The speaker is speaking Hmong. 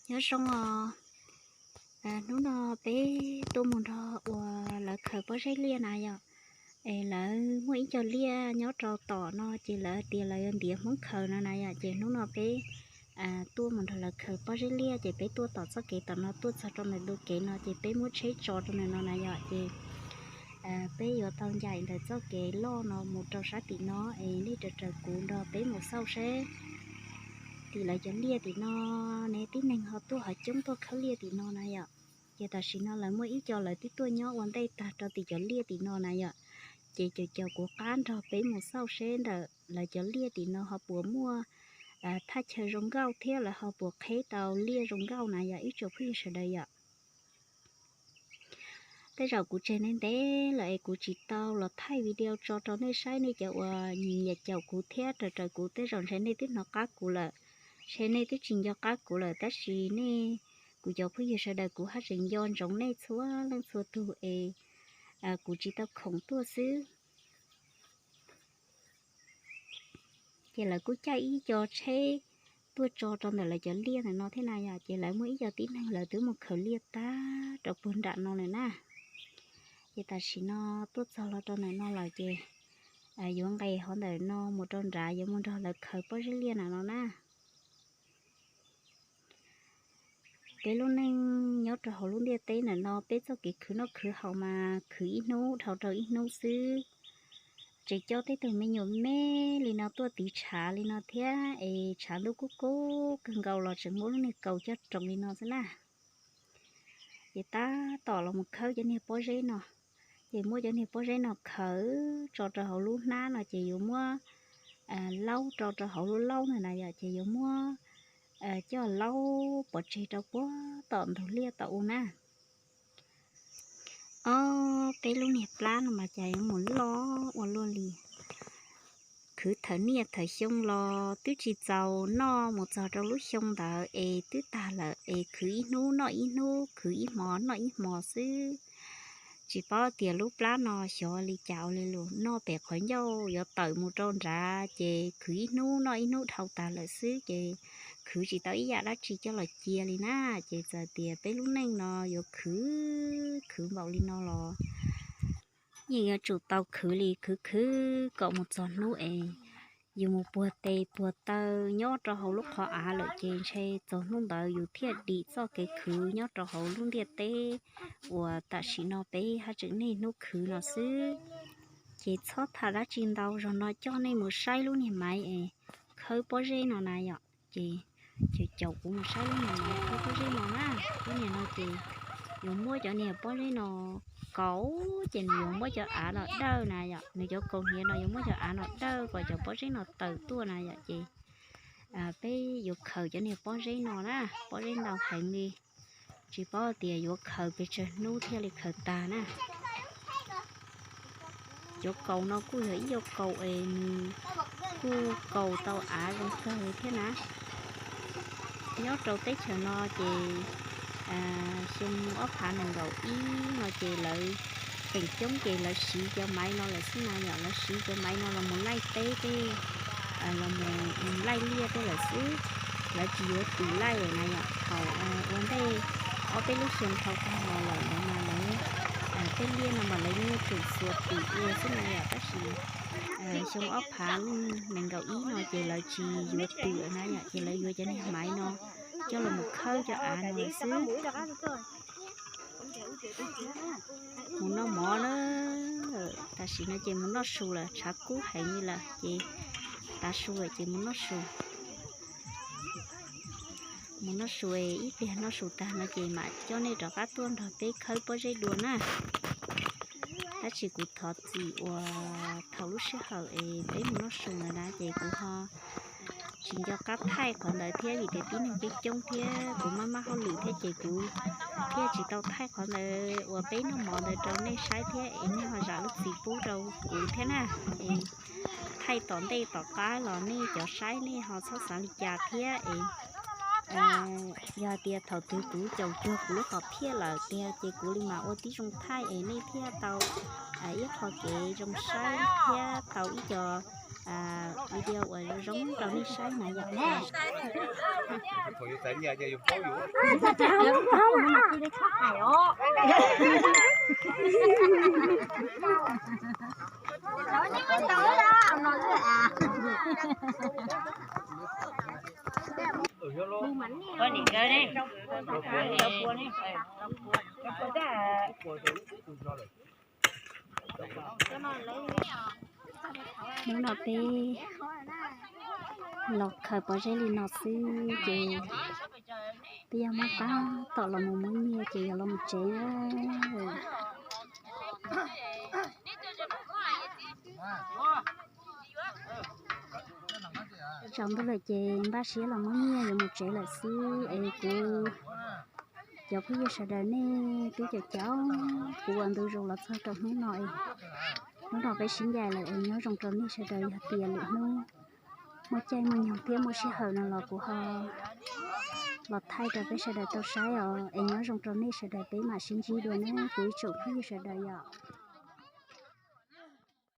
Nyob zoo os, hnub no peb tuaj mus nrog uas lawv khaws pob zeb liaj na yom. Es lawv muaj ib co liaj nyob rau tom no ces lawv tias lawv yuav ntiav Hmoob khaws no na yom, ces hnub no peb tuaj mus nrog lawv khaws pob zeb liaj ces peb tuaj tom txoj kev tom no tuaj txog rau ntawm ntug kev no ces peb muab tsheb tso rau ntawm no na yom, ces peb yuav tau ncaim ntawm txoj kev loj no mus rau sab tim no es nej raws raws kuv nrog peb mus xauj seb tim lawv cov liaj tim no ne tib neeg ho tuaj ho coob tuaj khawb liaj tim no na yom. Ces tam sim no lawv muaj ib co lawv twb tuaj nyob ua ntej tag rau tim cov liaj tim no na yom. Ces caum caum kuv qab nrog peb mus xauj seb ntawm lawv cov liaj tim no ho puas muaj thaj chaw zoo nkauj thiab lawv ho puas qheb tau liaj zoo nkauj na yom ib tsoom phooj ywg sawv daws yom. Tej zaum kuv tseg ntev ntev lawm es kuv tsis tau los thaij video tso rau nej saib, nej cov uas nyiam nyiam caum kuv thiab raws raws kuv tej zaum ntshe nej twb hnov qab kuv lawm, ntshe nej twb tsis nco qab kuv lawm, tab sis nej, kuv cov phooj ywg sawv daws kuv haj tseem nco ntsoov nej txhua leej txhua tug es kuv tsis tau khoom tuaj xwb. Ces lawv kuj caij ib co tsheb tuaj tso rau ntawm lawv cov liaj ntawm no thiab na yom, ces lawv muaj ib co tib neeg lawv twb mus khaws liaj tag rau puag nram no lawm na. Ces tam sim no tuaj txog los rau ntawm no lawm ces yuav nqes hov ntawm no mus rau nrad yuav mus nrog lawv khaws pob zeb liaj na no na. Peb lub neej nyob rau hauv lub ntiaj teb ntawm no peb txoj kev khwv noj khwv haus mas khwv ib hnub dhau rau ib hnub xwb. Tseem coj tej tug me nyuam me li no tuaj tiv tshav li no thiab es tshav ntuj kub kub kawg nkaus los tseem muab lub niag kaus coj roos li no xwb na. Ces tab tom los mus khawb cov niag pob zeb no, ces muab cov niag pob zeb no khaws tso rau hauv lub hnab no ces yuav muab laub rau rau hauv lub laub ntawd na yom, ces yuav muab coj laub pov tseg rau puag tom ntug liaj tom u na. Ob peb lub niag plab no mas cas yuav mus loj ua luaj li. Khwv thawm niaj thawm xyoo los twb tsis txaus noj mus txog rau lub xyoo ntawd es twb tag lawm es khwv ib hnub noj ib hnub, khwv ib hmo noj ib hmo xwb. Tsis paub tias lub plab no xyov li cas ua li lus noj pem qhov ncauj yuav tawm mus rau nrad ces khwv ib hnub noj ib hnub dhau tas lawm xwb ces khwv tsis tau ib yam dab tsi coj los cia li na. Ces txawm tias peb lub neej no yuav khwv khwv npaum li no los yeej yuav tsum tau khwv li khwv khwv kom mus txog hnub es yus mus puag tes puag taw nyob rau hauv lub qhov av lawm ces ntshe txog hnub ntawd yus thiaj dim txoj kev khwv nyob rau hauv lub ntiaj teb uas tam sim no peb haj tseem niaj hnub khwv no xwb. Ces txhob tham dab tsi ntau, zaum no coj nej mus saib lub niag maiv es khawb pob zeb no na yom. Ces caum caum kuv mus saib lub niag maiv khawb pob zeb no na. Lub niag no ces yuav muab cov niag pob zeb no kaus, ces nws yuav muab cov av no dawj na yom, nws cov kaus hniav no yuav muab cov av no dawj kom cov pob zeb no tawm tuaj na yom. Ces peb yuav khaws cov niag pob zeb no na, pob zeb ntau heev li, tsis paub tias yuav khaws pes tsawg hnub thiaj li khaws tag na. Cov kaus no kuj yog ib co kaus es nws kuj kaus tau av zoo kawg li thiab na. Nyob rau teb chaws no ces xyoo ob phav nees nkaum ib no ces lawv feem coob ces lawv siv cov maiv no lawm xwb na yom, lawv siv cov maiv no los mus laij teb tej, los mus laij liaj tej lawm xwb. Lawv tsis yuav twm laij lawm na yom, thaum ua ntej ob peb lub xyoo dhau tag los lawm ntawd mas lawv, tej liaj no mas lawv yeej yuav tsum xuas twm ua xwb na yom, tab sis xyoo ob phav nees nkaum ib no ces lawv tsis yuav twm lawm na yom, ces lawv yuav cov niag maiv no coj los mus khawb cov av no lawm xwb. Mus noj mov lawm, tam sim no ces mus noj su lawm, tshav kub heev li lawm ces tav su lawm ces mus noj su. Mus noj su, ib pliag noj su tag no ces mam coj nej rov qab tuaj nrog peb khawb pob zeb dua na. Tab sis kuv thov txim uas thaum lub sij hawm es peb mus noj su ntawd na ces kuv ho tsis nco qab thaij qhov ntawd thiab vim tias tib neeg coob coob thiab kuv maj maj hauj lwm thiab ces kuv thiaj tsis tau thaij qhov ntawd uas peb noj mov ntawd rau nej saib thiab es nej ho zam lub txim pub rau kuv thiab na. Es thaij tom ntej tom qab los nej cov saib nej ho txhob xav li cas thiab es yog hais tias thaum twg kuv caum cuag kuv lub qhov phiaj lawm tiag ces kuv li mam ua tib zoo thaij es nej thiaj tau ib qho kev zoo saib thiab tau ib co video uas zoo zoo rau nej saib na yom. Hnub no peb los khaws pob zeb li no xwb ces peb yuav muab tab tom los mus muab nyiaj ces yuav los mus tsev na. Tsaus ntuj lawm ces npaj siab los muab nyiaj yuav mus tsev lawm xwb es kuv cov phooj ywg sawv daws nej twb caum caum kuv ua ntu zus los txog rau hnub no es hnub no peb sib ncaim lawm es nyob zoo rau nej sawv daws. Yog tias lwm hnub muaj caij muaj nyoog thiab muaj sij hawm no los kuv ho los thaij rau peb sawv daws tau saib os. Es nyob zoo rau nej sawv daws, peb mam sib ntsib dua na kuv ib tsoom phooj ywg sawv daws yom.